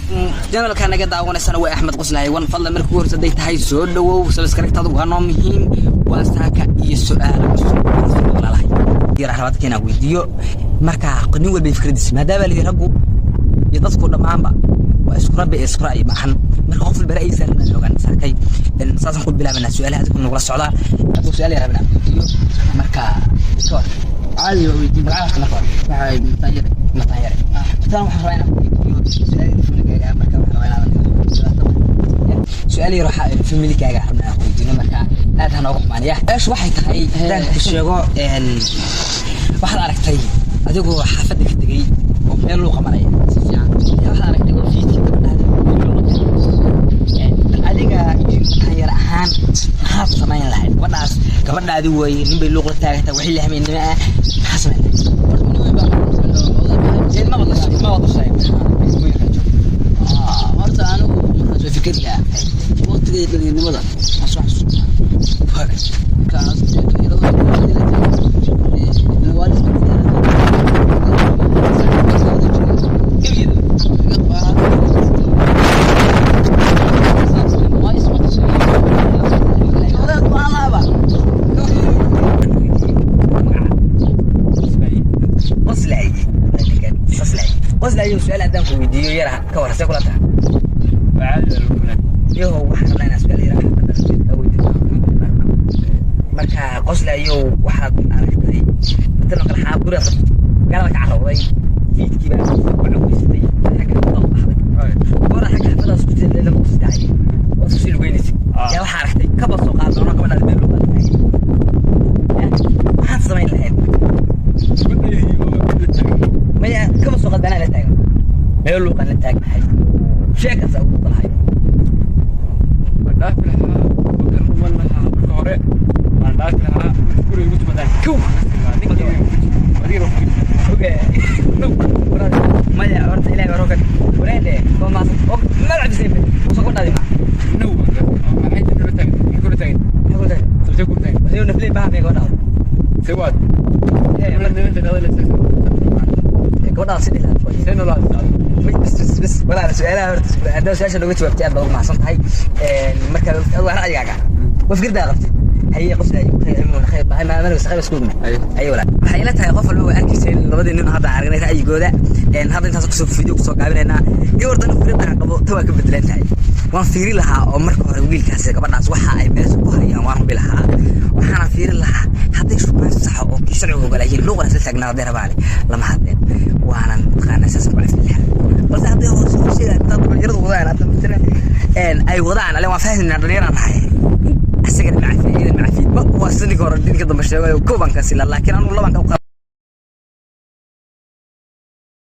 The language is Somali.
Channelka naga daawanaysana waa Axmed Qoslahay Wan. Fadlan, markii ugu horeysa hadday tahay, soo dhawow. Subscribe-taadu waa noo muhiim. Waa saaka iyo su-aalo cusub, walaalahay. Yar rabadka inaan weydiiyo. Marka nin walba fikradiisa, maadaama la yidhi raggu iyo dadku dhammaanba waa isku rabbi ee isku ra'yi maahan. Marka qof walba ra'yigiisa rabnaa ogaan. Saakay saasaan ku bilaabanaa su-aalaha. Adigu nagula socdaa. Adigu su-aal yar rabnaa weydiiyo. Marka iska war. Caadi waa, weydiin. Magaca horta marka hore? Waxaa Mataan Yare. Mataan Yare. Mataan, waxaan rabaa inaan weydiiyo su-aal familykaaga. Marka waxaan rabaa inaan su-aal yar waxaa familykaaga rabnaa aan weydiino. Marka aad ha nooga xumaanaya. Su-aashu waxay tahay, haddaan ku sheego, waxaad aragtay adigoo xaafadda ka tegey oo meel luuqa maraya. Si fiican. Waxaad aragtay oo fiidkii gabadhaada meel luuqa. Bal adiga Mataan Yar ahaan, maxaad samayn lahayd? Gabadhaas gabadhaadi weeye, nin bay luuq la taagantaa, waxay lahamaynimo ah. Maxaa samayn lahayd? Horta nin weyn baa. Ilma wada dhashay, ilma wada dhashay. Horta anigu markaas waa fikir lahaa. Waqtigii dhalinimada waan soo xasuustaa. Markaas dhalinyarada waalidka. Gebigeedu. Qoslay, qoslay, qoslay. Su-aal haddaan ku weydiiyo yara, ka war, see kula tahay? Yahow, waxaan rabnaa inaan su-aal yara xaafadda kaa weydiino. Marka qoslayow, waxaad aragtay matalan kale xaaf guriga magaalada ka carowday, fiidkii baa ku caweysatay, xagga xaafadda u baxday. Goora xagga xaafadaas ku jirta lama ku sitaay, waad kusii lugeynaysid. Yaa waxaa aragtay, kaba soo qaad doono, gabadhaada meel loo qaatay. Maxaad samayn lahayd? Maya, kaba soo qaad banaa la taagan, meel luuqan la taagnahay, sheekaas ugu dalahay. Waan dhaafi lahaa, waan ka dhuman lahaa. Marka hore waan dhaafi lahaa. Marka guriga igu timaadaan, kow adigana ku. Okay, maya, horta Ilahay baa rogan wareede. Waa maasan oo magac bisay soo gabadhaadi ma. Now, maxay kula taagan? Maxay kula taagan? Maxay ku tahay? Sabtee kula taagan? Wasay nafley baa mee gabadhaada. See waad Gabadhaada si dhihi lahayd? See noolaad? Bas bas bas, walaal, su-aalaha horta haddaa su-aasha nooga jawaabtay, aad baad ugu mahadsan tahay. Marka waa ra'yigaaga, waa fikirdaa qabtid. Haye qoslay, khayr bahay ma mana khayr isku ogna. Haye walaal, waxay ila tahay qof walba waa arkayseen labadii nin hadda aragnay ra'yigooda. Hadda intaas kusoo video kusoo gaabinaynaa. Gabartan fikradda aan qabo ta waa ka bedelan tahay. Waan fiiri lahaa oo marka hore wiilkaas, gabadhaas waxa ay meesha ku hayaan waan hubi lahaa. Waxaana fiiri lahaa hadday shukaan saxa oo kii sharciga ogolaayiin, luuqana isla taagnaa hadday rabaane, lama hadleen, waana mataqaanaa saas ku cafin lahaa. Balse hadday hoose hoosheeda hadda dhalinyaradu wadaan, hadda matalan ay wadaan, ale waan fahmaynaa, dhalinyaraan nahay. Asagana macafin, iyadan macafin. Ma waa sida ninka hore, ninka dambe sheegayo, kow baan ka silaa, laakiin anugu labaan ka.